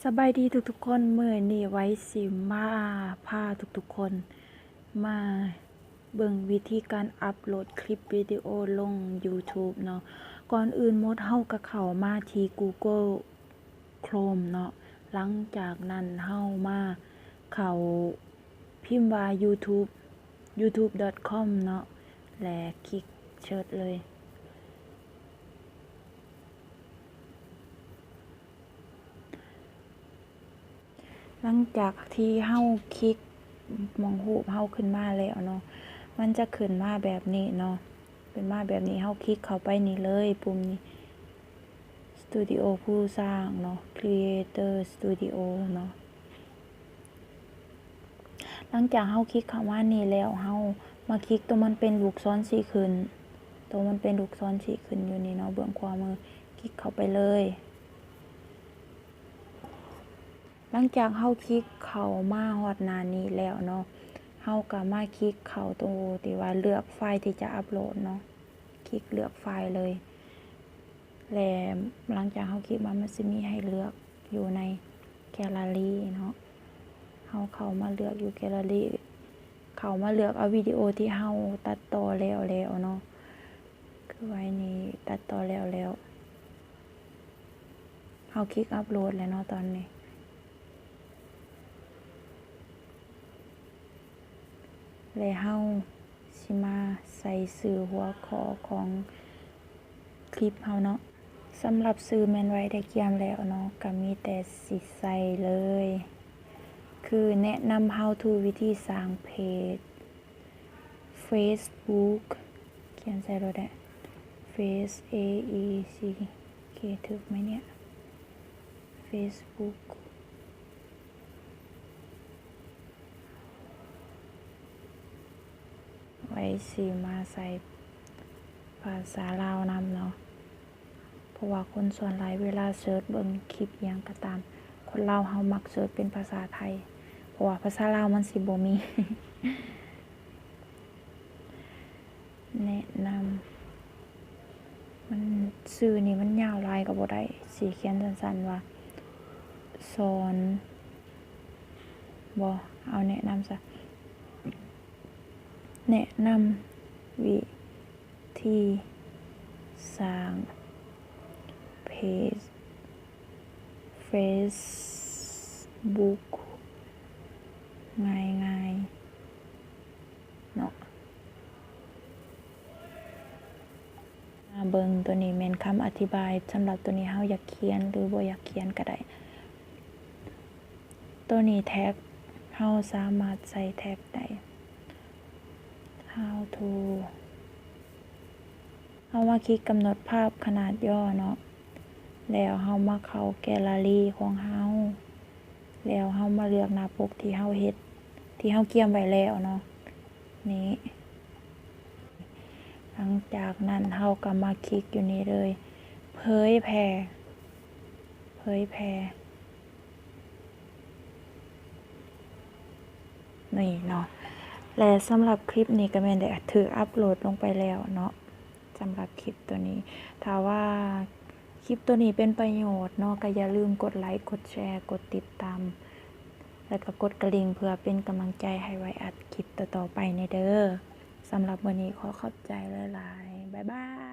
ສະບາຍດີທຸກໆຄົນ, ມື້ນີ້ໄວຊິມາພາທຸກໆຄົນມາເບິ່ງວິທີການອັບໂຫຼດຄລິບວິດີໂອລົງ YouTube ເນາະ. ກ່ອນອື່ນໝົດເຮົາກໍເຂົ້າມາທີ່ Google Chrome ເນາະ, ຫຼັງຈາກນັ້ນເຮົາມາເຂົ້າ ພິມວ່າ YouTube, youtube.com ເນາະ ແລະ ຄລິກ search ເລີຍ. ຫຼັງຈາກທີ່ເຮົາຄລິກໝ່ອງຮູບເຮົາຂຶ້ນມາແລ້ວເນາະ, ມັນຈະຂຶ້ນມາແບບນີ້ເນາະ, ຂຶ້ນມາແບບນີ້ ເຮົາຄລິກເຂົ້າໄປນີ້ເລີຍ, ປຸ່ມນີ້ Studio ຜູ້ສ້າງເນາະ, Creator Studio ເນາະ. ຫຼັງຈາກເຮົາຄລິກເຂົ້າມານີ້ແລ້ວ, ເຮົາມາຄລິກຕົວມັນເປັນລູກສອນສີຂຶ້ນ, ຕົວມັນເປັນລູກສອນສີຂຶ້ນຢູ່ນີ້ເນາະ, ເບື້ອງຂວາມື, ຄລິກເຂົ້າໄປເລີຍ. ຫຼັງຈາກເຮົາຄລິກເຂົ້າມາຮອດໜ້ານີ້ແລ້ວເນາະ, ເຮົາກໍມາຄລິກເຂົ້າໂຕທີ່ວ່າເລືອກໄຟລ໌ທີ່ຈະອັບໂຫຼດເນາະ, ຄລິກເລືອກໄຟລ໌ເລີຍ. ແລະ ຫຼັງຈາກເຮົາຄລິກມາ ມັນຊິມີໃຫ້ເລືອກຢູ່ໃນ Gallery ເນາະ, ເຮົາເຂົ້າມາເລືອກຢູ່ Gallery, ເຂົ້າມາເລືອກເອົາວິດີໂອທີ່ເຮົາຕັດຕໍ່ແລ້ວແລ້ວເນາະ, ຄືໄວ້ນີ້ຕັດຕໍ່ແລ້ວແລ້ວ, ເຮົາຄລິກອັບໂຫຼດແລ້ວເນາະຕອນນີ້. ແລະ ເຮົາຊິມາໃສ່ຊື່ຫົວຂໍ້ຂອງຄລິບເຮົາເນາະ. ສຳລັບຊື່ແມ່ນໄວ້ໄດ້ກຽມແລ້ວເນາະ, ກໍມີແຕ່ຊິໃສ່ເລີຍ, ຄືແນະນຳ How to ວິທີສ້າງເພຈ Facebook ຂຽນໃສ່ໂລດແດະ Face A E C K ຖືກໄໝເນຍ? Facebook ໄວ້ຊິມາໃສ່ພາສາລາວນຳເນາະ, ເພາະວ່າຄົນສ່ວນຫຼາຍເວລາເສີດເບິ່ງຄລິບອີ່ຫຍັງກໍຕາມ, ຄົນລາວເຮົາມັກເສີດເປັນພາສາໄທ, ເພາະວ່າພາສາລາວມັນຊິບໍ່ມີ. ແນະນຳ ມັນ ຊື່ນີ້ມັນຍາວຫຼາຍກໍບໍ່ໄດ້, ຊິຂຽນສັ້ນໆວ່າ ສອນ ບໍ່ ເອົາແນະນຳຊະ, ແນະນຳວິທີສ້າງເພຈ Facebook ງ່າຍໆເນາະ. ມາເບິ່ງ ໂຕນີ້ແມ່ນຄຳອະທິບາຍ. ສຳລັບໂຕນີ້ເຮົາຢາກຂຽນ ຫຼື ບໍ່ຢາກຂຽນກໍໄດ້. ໂຕນີ້ແທັກ ເຮົາສາມາດໃສ່ແທັກໄດ້. How to ເຮົາມາຄລິກກຳນົດພາບຂະໜາດຫຍໍ້ເນາະ, ແລ້ວເຮົາມາເຂົ້າແກລລາຣີຂອງເຮົາ, ແລ້ວເຮົາມາເລືອກໜ້າປົກທີ່ເຮົາເຮັດ ທີ່ເຮົາກຽມໄວ້ແລ້ວເນາະ ນີ້. ຫຼັງຈາກນັ້ນເຮົາກໍມາຄລິກຢູ່ນີ້ເລີຍ ເຜີຍແຜ່ ເຜີຍແຜ່ ນີ້ເນາະ. ແລະ ສຳລັບຄລິບນີ້ກໍແມ່ນໄດ້ຖືກອັບໂຫຼດລົງໄປແລ້ວເນາະ. ສຳລັບຄລິບໂຕນີ້ ຖ້າວ່າຄລິບໂຕນີ້ເປັນປະໂຫຍດເນາະ ກໍຢ່າລືມກົດໄລ, ກົດແຊ, ກົດຕິດຕາມ ແລະ ກໍກົດກະລິ່ງ ເພື່ອເປັນກຳລັງໃຈໃຫ້ໄວ້ອັດຄລິບຕໍ່ໆໄປແດ່ເດີ້. ສຳລັບມື້ນີ້ຂໍຂອບໃຈຫຼາຍໆ. ບາຍບາຍ.